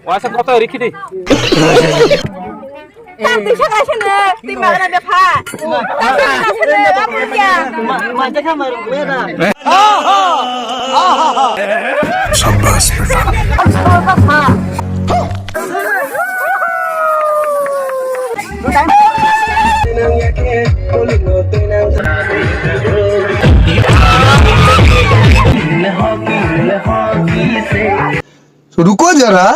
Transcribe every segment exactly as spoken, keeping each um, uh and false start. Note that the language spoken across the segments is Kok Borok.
Waisa kota rikhi di. Tang tisa kaisa ne, twi magana bepha. Tang tisa kaisa ne, apa ya? Ma, ma, teka maru kuya da. Shabash beta. रुको जरा।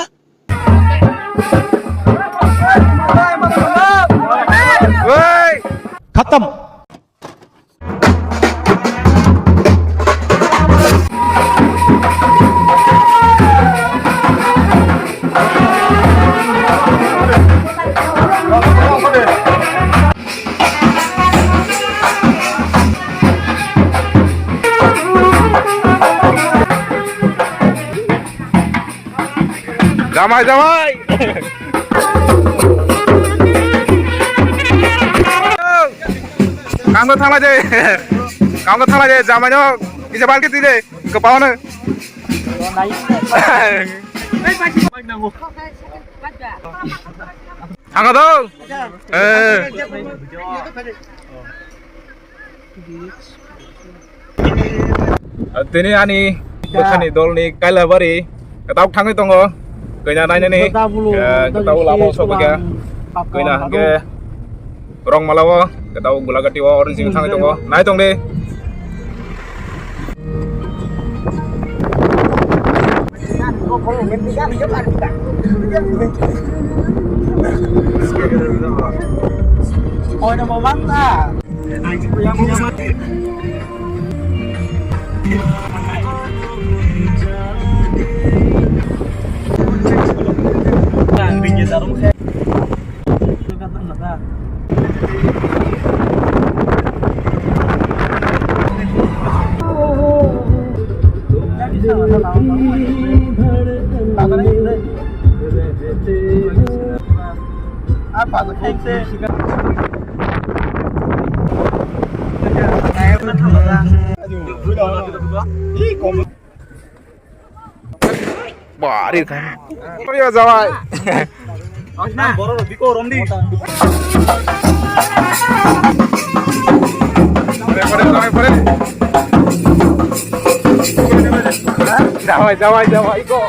खत्म। Jamai, jamai. Kangno thangla je. Kangno thangla je, jamai no. Isa balki tide. Kepala no. Thangla dong. Eh. Tini ani bwkhani dolni Kailabari kwtal thangwi tongo. Kanya nainani, eh, kwtal lama o sokbaikha. Kanya hwnkhe Rongmala o kwtal Gulagati o orange thangwi tongo. Nai tong di. Bari kan. Pore jawai. Pore, pore, jawai, pore. Jawai, jawai, jawai, go.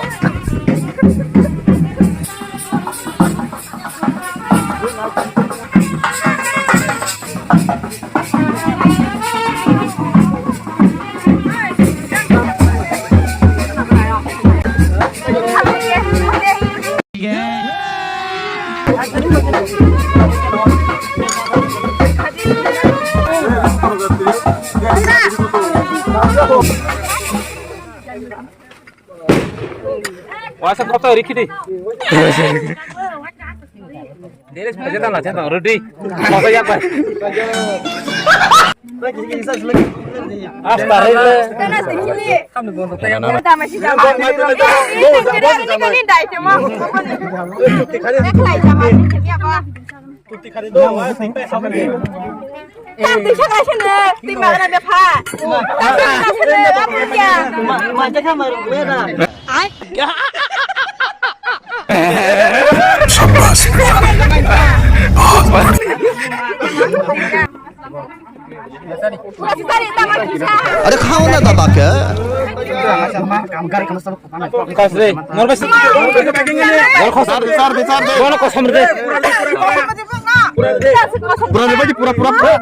Waisa kota rikhi di. Ready. Kota yak bai. Asta rele. Tang twi sakai sene, twi magana bepha. Tang twi sakai sene, apa ya? Ma, ma, jaka maru, beda. Shabash. Pura sukari, tama kisa. अरे खाओ ना दबा के। Kasre, normal sih. Sar, sar, sar. Bono kosam re. Pura, pura, pura, pura. Pura, pura, pura. Pura, pura, pura.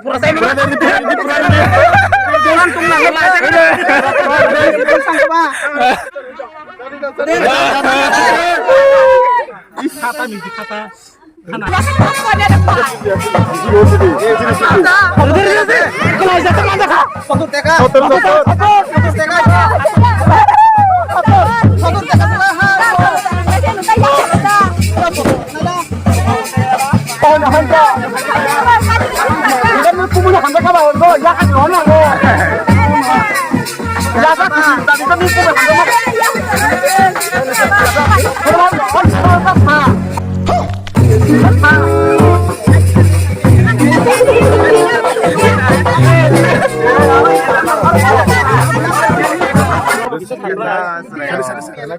Khata, miji khata.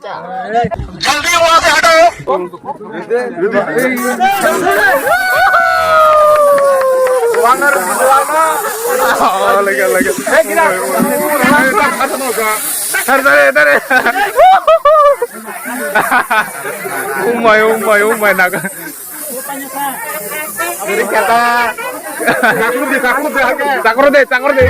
जल्दी वहां से हटो। Sir, dare, dare. Umai, umai, umai, naga. Chakru de, chakru de. Chakru de, chakru de.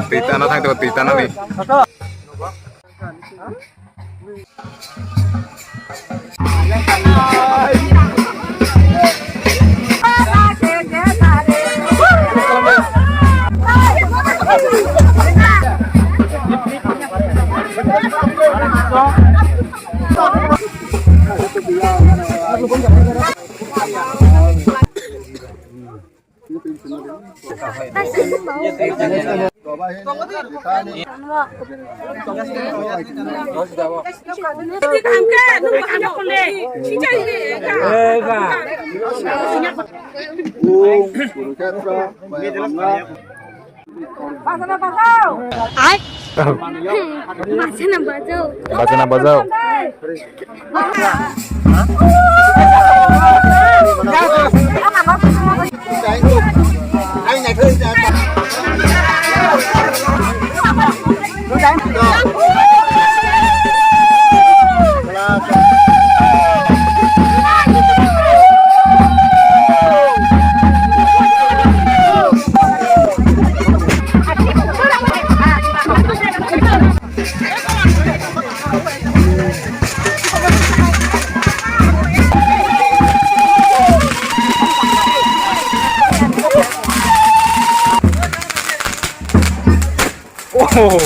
Twi tana thang twi tana ni. Bachana bajao. Bachana bajao. Oh.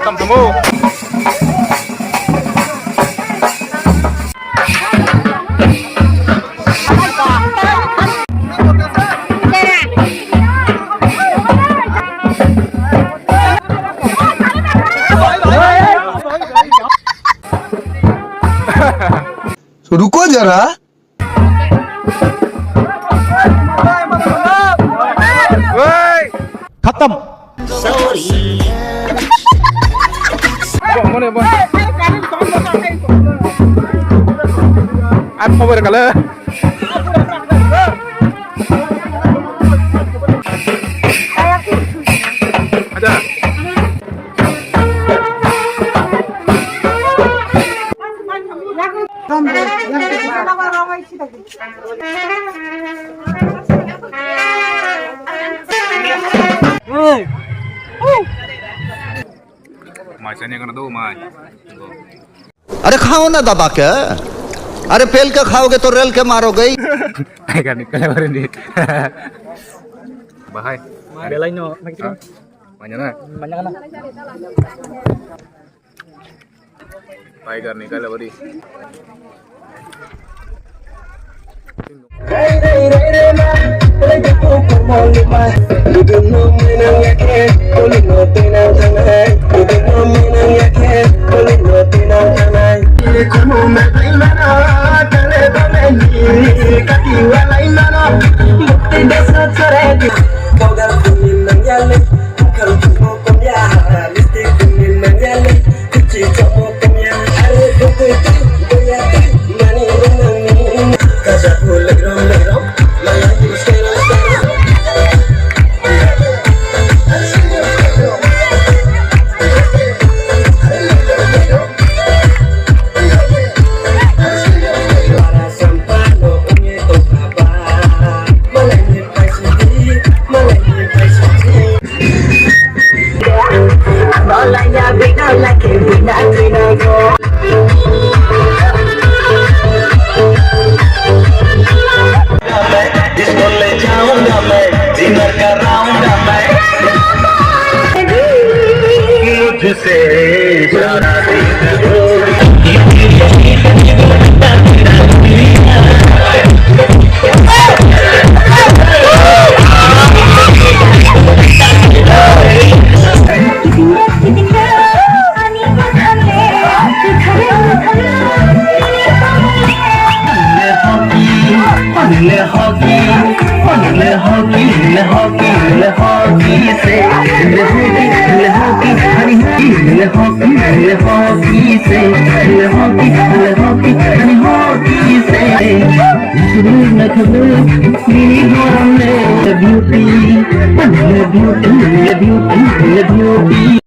Tam tamo. रुको जरा। खत्म। Ang khobor kala. Ada. Mai sani kana do mai. अरे खाओ ना दबा के, अरे पेल के खाओगे तो रेल के मारोगे। Ai kani kala bari ni. Bahai. Belai no. Manya na. Manya na. Tiger ni kala bari. जिंदगी का राउंड है। मुझसे सारा दिन Beauty, beauty, beauty.